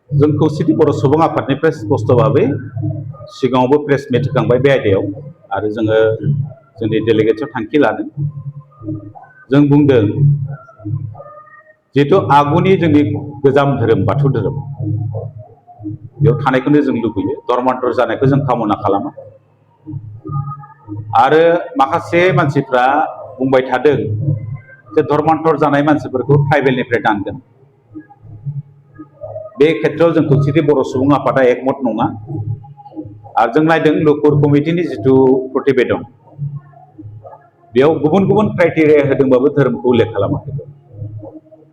जों खौसेथि बर' सुबुं आफादनिफ्राय स्पष्ट भाबै सिगाङावबो प्रेस मिट होखांबाय बे आयदायाव आरो जोङो जोंनि डेलिगेट्सआव थांखि लादों। जों बुंदों जिहेथु आगुनि जोंनि गोजाम धोरोम बाथौ धोरोम बेयाव थानायखौनो जों लुबैयो, धर्मान्तर जानायखौ जों कामना खालामा। आरो माखासे मानसिफ्रा बुंबाय थादों जे धर्मान्तर जानाय मानसिफोरखौ ट्राइबेलनिफ्राय दानगोन। बे खेथ्रआव जों खौसेथि बर' सुबुं आफादा एकमत नङा। आरो जों नायदों लुकुर कमिटिनि जिथु प्रतिवेदन बेयाव गुबुन गुबुन क्राइटेरिया होदोंबाबो धोरोमखौ उल्लेख खालामाखै।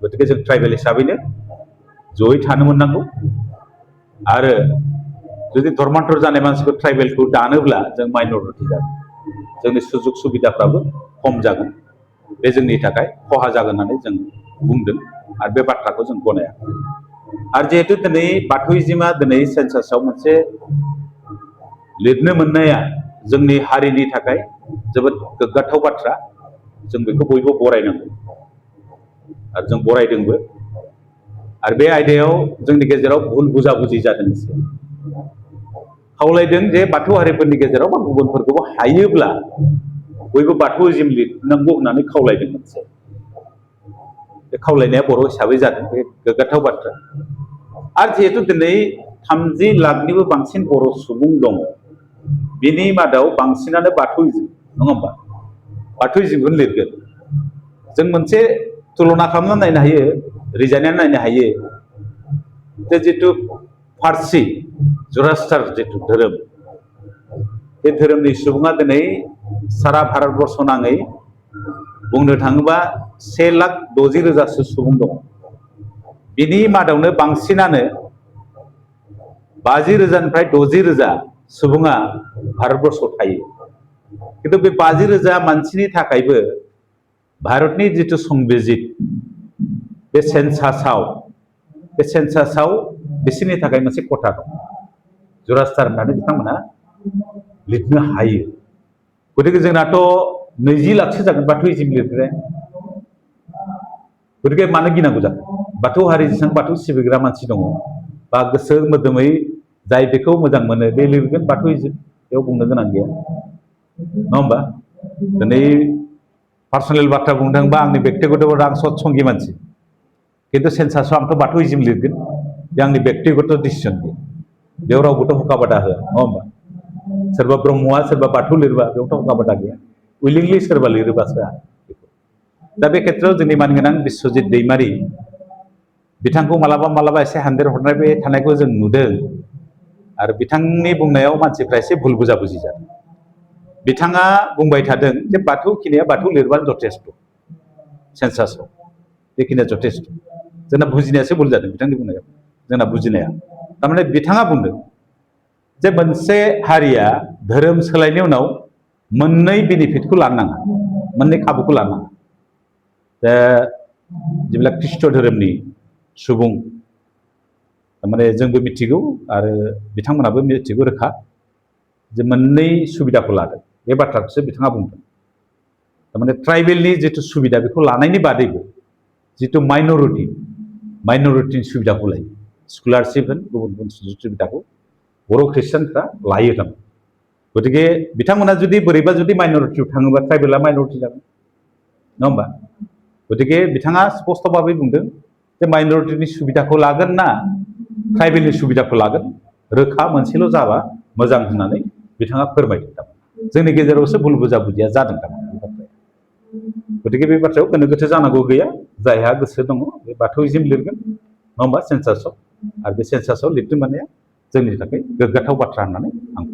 गतिके जों ट्राइबेल हिसाबैनो जयै थानो मोननांगौ। आरो जुदि धर्मान्तर जानाय मानसिखौ ट्राइबेलखौ दानोब्ला जों माइनरिटि जागोन, जोंनि सुजुग सुबिदाफ्राबो खम जागोन, बे जोंनि थाखाय खहा जागोन होननानै जों बुंदों आरो बे बाथ्राखौ जों गनाया। आरो जिहेतु दिनै बाथौइजिमा दिनै सेन्सासआव मोनसे लिरनो मोननाया जोंनि हारिनि थाखाय जोबोद गोग्गाथाव बाथ्रा, जों बेखौ बयबो बरायनांगौ आरो जों बरायदोंबो। आरो बे आयदायाव जोंनि गेजेराव भुल बुजाबुजि जादों एसे। खावलायदों जे बाथौ हारिफोरनि गेजेराव बा गुबुनफोरखौबो हायोब्ला बयबो बाथौइजिम लिरनांगौ होननानै खावलायदों मोनसे। बे खावलायनाया बर' हिसाबै जादों, बे गोग्गाथाव बाथ्रा। आरो जिहेतु दिनै 30 लाखनिबो बांसिन बर' सुबुं दङ, बिनि मादाव बांसिनानो बाथौइजिम नङा होमबा? बाथौइजिमखौनो लिरगोन। जों मोनसे तुलना खालामना नायनो हायो, रिजायनानै नायनो हायो जे जिथु फारसि जुरास्टार जिथु धोरोम, बे धोरोमनि सुबुङा दिनै सारा भारतबर्ष नाङै बुंनो थाङोबा 1,60,000 सुबुं दङ। बिनि मादावनो बांसिनानो 50,000निफ्राय 60,000 सुबुङा भारतबर्षआव थायो। खिन्थु बे 50,000 मानसिनि थाखायबो भारतनि जिथु संबिजित बे सेन्सासआव बिसोरनि थाखाय मोनसे खथा दं, जुरास्टार होननानै बिथांमोना लिरनो हायो। गतिके जोंनाथ' 20 लाखसो जागोन बाथौइजिम लिरग्राया। गतिके मानो गिनांगौ जाखो? बाथौ हारि जेसेबां बाथौ सिबिग्रा मानसि दङ बा गोसो मोदोमै जाय बेखौ मोजां मोनो बे लिरगोन बाथौइजिम, बेयाव बुंनो गोनां गैया नङा होमबा? दिनै पार्सनेल बाथ्रा बुंनो थाङोबा आंनि बेक्तिगत आं सत्संगि मानसि, खिन्थु सेन्सासआव आंथ' बाथौइजिम लिरगोन, बे आंनि बेक्तिगत डिसिसन। बेयाव रावबोथ' हुखा-बादा होआ नङा होमबा? सोरबा ब्रह्मआ सोरबा बाथौ लिरबा बेयावथ' हुखा-बादा गैया, उइलिंलि सोरबा लिरोबासो। दा बे खेथ्रआव जोंनि मानगोनां बिस्वजित दैमारि बिथांखौ मालाबा मालाबा एसे हानदेर हरनाय थानायखौ जों नुदों। आरो बिथांनि बुंनायाव मानसिफ्रा एसे भुल बुजाबुजि जादों। बिथाङा बुंबाय थादों जे बाथौखिनिया बाथौ लिरबानो जथेस्थ', सेन्सासआव बेखिनिया जथेस्थ'। जोंना बुजिनायासो भुल जादों बिथांनि बुंनायाव, जोंना बुजिनाया। थारमाने बिथाङा बुंदों जे मोनसे हारिया धोरोम सोलायनायनि उनाव मोननै बेनिफिटखौ लानो नाङा, मोननै खाबुखौ लानो नाङा। दा जेब्ला ख्रिष्ट धोरोमनि सुबुं, थारमाने जोंबो मिथिगौ आरो बिथांमोनाबो मिथिगौ रोखा जे मोननै सुबिदाखौ लादों, बे बाथ्राखौसो बिथाङा बुंदों। थारमाने ट्राइबेलनि जिथु सुबिदा बेखौ लानायनि बादैबो जिथु माइनरिटिनि सुबिदाखौ लायो, स्कलारशिप होन गुबुन गुबुन सुजुग सुबिदाखौ बर' ख्रिस्टानफ्रा लायो थारमाने। गतिके बिथांमोना जुदि बोरैबा जुदि माइनरिटियाव थाङोबा ट्राइबेला माइनरिटि जागोन नङा होमबा? गतिके बिथाङा स्पष्ट भाबै बुंदों जे माइनरिटिनि सुबिदाखौ लागोन ना ट्राइबेलनि सुबिदाखौ लागोन, रोखा मोनसेल' जाबा मोजां होननानै बिथाङा फोरमायदों। जोंनि गेजेरावसो भुल बुजाबुजिया जादों थारमाने बे बाथ्राया। गतिके बे बाथ्रायाव गोनो गोथो जानांगौ गैया, जायहा गोसो दङ बे बाथौइजिम लिरगोन नङा होमबा सेन्सासआव, आरो बे सेन्सासआव लिरनो मोननाया जोंनि थाखाय गोग्गाथाव बाथ्रा होननानै आं